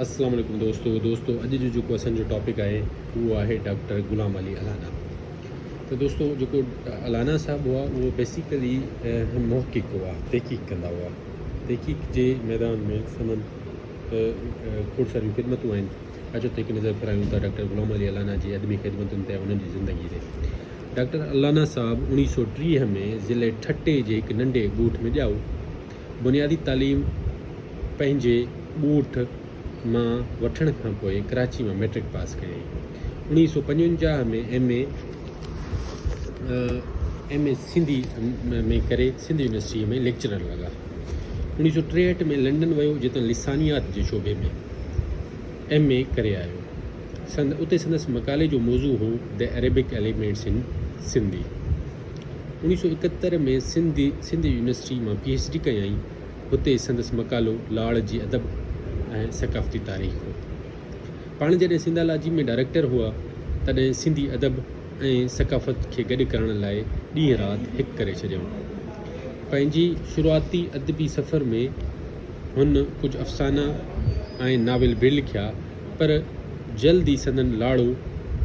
السلام عليڪم دوستو دوستو اڄ جو جيڪو اسان جو ٽاپڪ آهي اهو آهي ڊاڪٽر غلام علي الانا ته دوستو جيڪو الانا صاحب هئا اهو بيسيڪلي محقق هئا تحقيق ڪندا هئا تحقيق جي ميدان ۾ سندن کوڙ ساريون خدمتون آهن اچو ته هڪ نظر ڦيرايون ٿا ڊاڪٽر غلام علي الانا جي ادبي خدمتن تي انهن جي زندگي تي ڊاڪٽر الانا صاحب 1930 ۾ ضلعي ٺٽي جي هڪ ننڍي ڳوٺ ۾ ڄائو بنيادي تعليم پنهنجي ڳوٺ مان وٺڻ کان پوء ڪراچي مان مئٽرڪ پاس ڪيائين. 1955 ۾ ايم. اي، ايم. اي سنڌي ۾ ڪري سنڌ يونيورسٽيء ۾ ليڪچرر لڳا. 1963 ۾ لنڊن ويو جتان لسانيات جي شعبي ۾ ايم. اي ڪري آيو. اتي سندس مقالي جو موضوع هو The Arabic Elements in Sindhi. 1971 ۾ Sindhi Sindh university مان پي ايڇ ڊي ڪيائين. هتي سندس مقالو لاڙ جي ادب ۽ ثقافتي تاريخ هو. پاڻ جڏهن سنڌالاجي ۾ ڊائريڪٽر هئا، تڏهن سنڌي ادب ۽ ثقافت کي گڏ ڪرڻ لاء ڏينهن رات هڪ ڪري ڇڏيائون. پنهنجي شروعاتي ادبي سفر ۾ هن ڪجهه افسانا ۽ ناول به لکيا، پر جلد ئي سندن لاڙو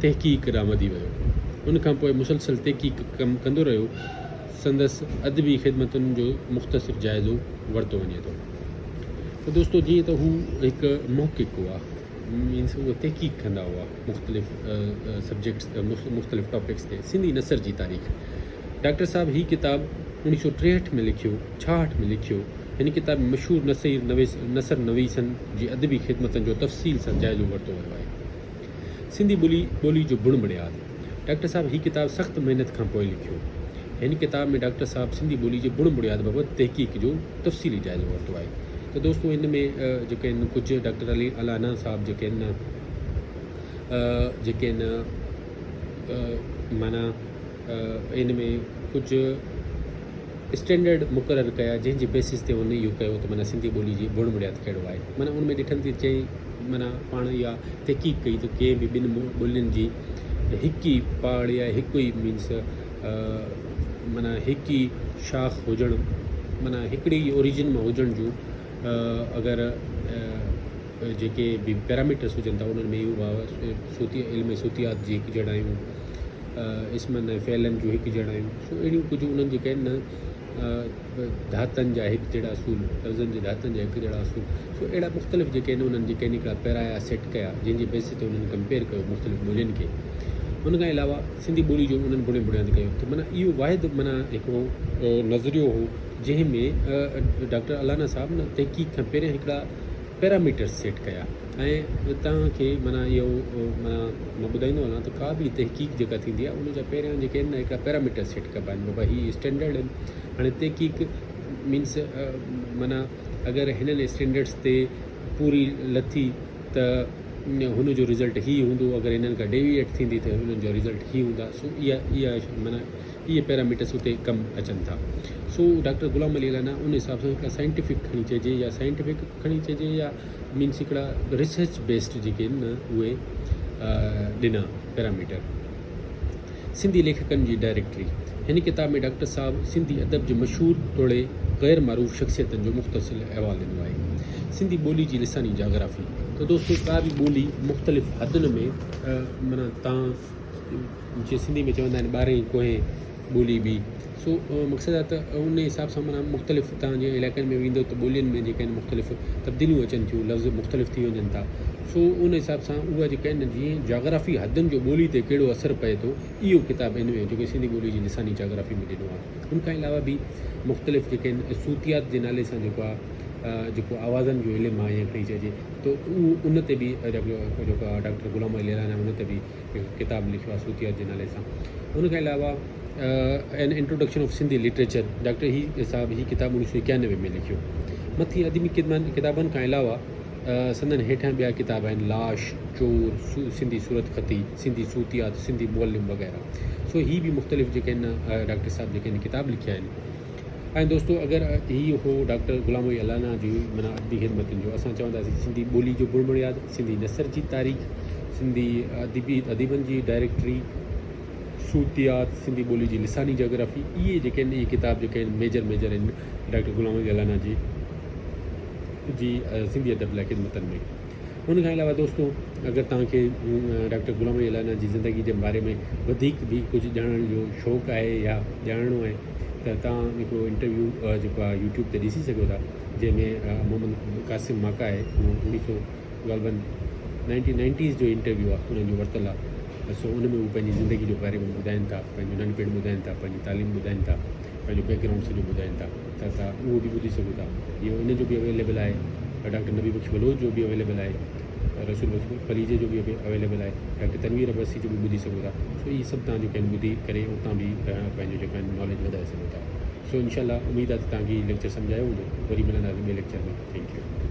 تحقيق ڏانهن وڌي ويو. ان کان پوء مسلسل تحقيق ڪم ڪندو رهيو. سندس ادبي خدمتن جو مختصر جائزو ورتو وڃي ٿو ته دوستو جيئن ته هو هڪ محقق هئا مينس اهي تحقيق ڪندا هئا مختلف سبجيڪٽس مختلف ٽاپڪس تي سنڌي نثر جي تاريخ ڊاڪٽر صاحب هي ڪتاب 1963 ۾ لکيو 66 ۾ لکيو هن ڪتاب ۾ مشهور نثر نويس نثر نويسن جي ادبي خدمتن جو تفصيل سان جائزو ورتو ويو آهي. سنڌي ٻولي ٻولي جو بڻ بڻياد، ڊاڪٽر صاحب هي ڪتاب سخت محنت کان پوء لکيو. هن ڪتاب ۾ ڊاڪٽر صاحب سنڌي ٻولي جي بڻ بڻياد بابت تحقيق جو تفصيلي جائزو ورتو آهي ته دوستو هن ۾ جيڪي آهن ڪجهه ڊاڪٽر علي الانا صاحب جيڪي آهن جيڪي آهن معنيٰ ان ۾ ڪجهه اسٽينڊرڊ مقرر ڪيا جنهن جي بيسس تي هن اهو ڪيو ته معنيٰ سنڌي ٻولي جي بڻ بڻياد ڪهڙو آهي معنيٰ ان ۾ ڏٺن ٿي چئي معنيٰ پاڻ اها تحقيق ڪئي ته ڪنهن به ٻن ٻولين جي هڪ ئي پاڙ يا هڪ ئي مينس معنيٰ هڪ ئي شاخ هجڻ معنيٰ هڪڙي ئي اوريجن مان هجڻ جون اگر جيڪي به پيراميٽرس هجن ٿا انهن ۾ اهو صوتي علم صوتيات جي هڪجهڙايون اسمن ۽ فعلن جون هڪجهڙايون سو اهڙيون ڪجهه انهن جيڪي آهن نه ڌاتن جا هڪجهڙا اصول، لفظن جي ڌاتن جا هڪجهڙا اصول سو اهڙا مختلف جيڪي آهن انهن جيڪي آهن هڪڙا پيرايا سيٽ ڪيا جنهن جي بيسس تي انهن ڪمپيئر ڪيو مختلف ٻولين کي ان کان علاوه سنڌي ٻولي جو انهن بڻي بڻياد ڪيو ته معنيٰ اهو واحد معنيٰ هڪڙو نظريو هو جنهن ۾ ڊاڪٽر الانا صاحب نه تحقيق کان پهريان هڪڙا پيراميٽرس سيٽ ڪيا ۽ توهان کي معنيٰ اهو معنيٰ مان ٻڌائيندو هلان ته ڪا به تحقيق جيڪا ٿيندي آهي ان جا پهريان جيڪي آهن نه هڪڙا پيراميٽر سيٽ ڪبا آهن بابا هي اسٽينڊرڊ آهن هاڻي تحقيق مينس معنيٰ اگر هنن اسٽينڊرڊس تي پوري لٿي ته هن جو رزلٽ هي هوندو اگر هنن کان ڊيويئيٽ ٿيندي ته هنن جا رزلٽ هي هوندا سو اها اها معنيٰ اهي پيراميٽرس اتي ڪم اچن ٿا. سو ڊاڪٽر غلام علي الانا ان حساب سان هڪڙا سائنٽيفڪ کڻي چئجي يا سائنٽيفڪ کڻي چئجي يا مينس هڪڙا ريسرچ بيسڊ جيڪي آهن نه اهي ڏنا پيراميٽر. سنڌي ليکڪن جي ڊائريڪٽري، هن ڪتاب ۾ ڊاڪٽر صاحب سنڌي ادب جي مشهور توڙي غير معروف شخصيتن جو مختصر احوال ڏنو آهي. سنڌي ٻولي جي لساني جاگرافي، ته دوستو ڪا به ٻولي مختلف حدن ۾ معنيٰ تان جيئن سنڌي ۾ چوندا آهن ٻارهين ڪوهين ٻولي ٻي سو مقصد آهي ته ان حساب سان معنيٰ مختلف تان جي علائقن ۾ ويندو ته ٻولين ۾ جيڪي آهن مختلف تبديليون اچن ٿيون لفظ مختلف ٿي وڃن ٿا سو ان حساب سان اها جيڪا آهن جيئن جاگرافي حدن جو ٻولي تي ڪهڙو اثر پئي ٿو اهو ڪتاب ان ۾ جيڪو سنڌي ٻولي جي لساني جاگرافي ۾ ڏنو آهي ان کان علاوه به مختلف جيڪي آهن صوتيات جي نالي سان جيڪو آهي جيڪو آوازن جو علم آهي يا کڻي چئجي ته اهو ان تي به جيڪو ڊاڪٽر غلام علي ليلان ان تي به هڪ ڪتاب لکيو آهي صوتيات جي نالي سان. ان کان علاوه an introduction of Sindhi literature doctor هي صاحب هي ڪتاب 1991 ۾ لکيو. مٿين ادبي ڪتابن کان علاوه سندن هيٺيان ٻيا ڪتاب آهن لاش، چور، سنڌي صورتخطي، سنڌي صوتيات، سنڌي معلم وغيره. سو هي به مختلف جيڪي آهن ڊاڪٽر صاحب جيڪي آهن ڪتاب لکيا آهن. ۽ دوستو اگر هي هو ڊاڪٽر غلام علي الانا جي معنيٰ ادبي خدمتن جو اسان چونداسين سنڌي ٻولي جو بڻ بڻياد، سنڌي نثر جي تاريخ، سنڌي ادبي اديبن جي ڊائريڪٽري، صوتيات، سنڌي ٻولي جي لساني جاگرافي اهي جيڪي آهن اهي ڪتاب جيڪي آهن ميجر ميجر آهن ڊاڪٽر غلام علي الانا جي جي سنڌي ادب لاء خدمتن ۾. ان کان علاوه دوستو اگر توهان کي ڊاڪٽر غلام علي الانا جي زندگي جي باري ۾ وڌيڪ به ڪجهه ڄاڻڻ جو شوق آهي يا ڄاڻڻو آهي ته توهان هڪڙو انٽرويو جيڪو آهي يوٽيوب تي ڏسي سگهو ٿا جنهن ۾ محمد قاسم ماڪا آهي اهو اوڻيهه سو غالباً نائنٽين نائنٽيز جو انٽرويو آهي انهن جو ورتل آهي سو ان ۾ هو پنهنجي زندگي جو باري ۾ ٻڌائين ٿا پنهنجو ننڍپڻ ٻڌائين ٿا پنهنجي تعليم ٻڌائين ٿا پنهنجو بيڪ گرائونڊ سڄو ٻڌائين ٿا ته توهان اهو به ٻڌي سگهو ٿا اهو ان جو به اويليبل آهي ڊاڪٽر نبي بخش بلوچ جو به اويليبل آهي رسول بخش پليجي جو به اويليبل آهي ڊاڪٽر تنوير عباسي جو به ٻڌي سگهو ٿا سو اهي سڀ توهان جيڪي آهن ٻڌي ڪري اتان به پنهنجو جيڪو آهن ناليج وڌائي سگهو ٿا سو انشاء الله اميد آهي ته توهان کي هي ليڪچر سمجهايو هوندو وري ملنداسين ٻئي ليڪچر ۾ thank you.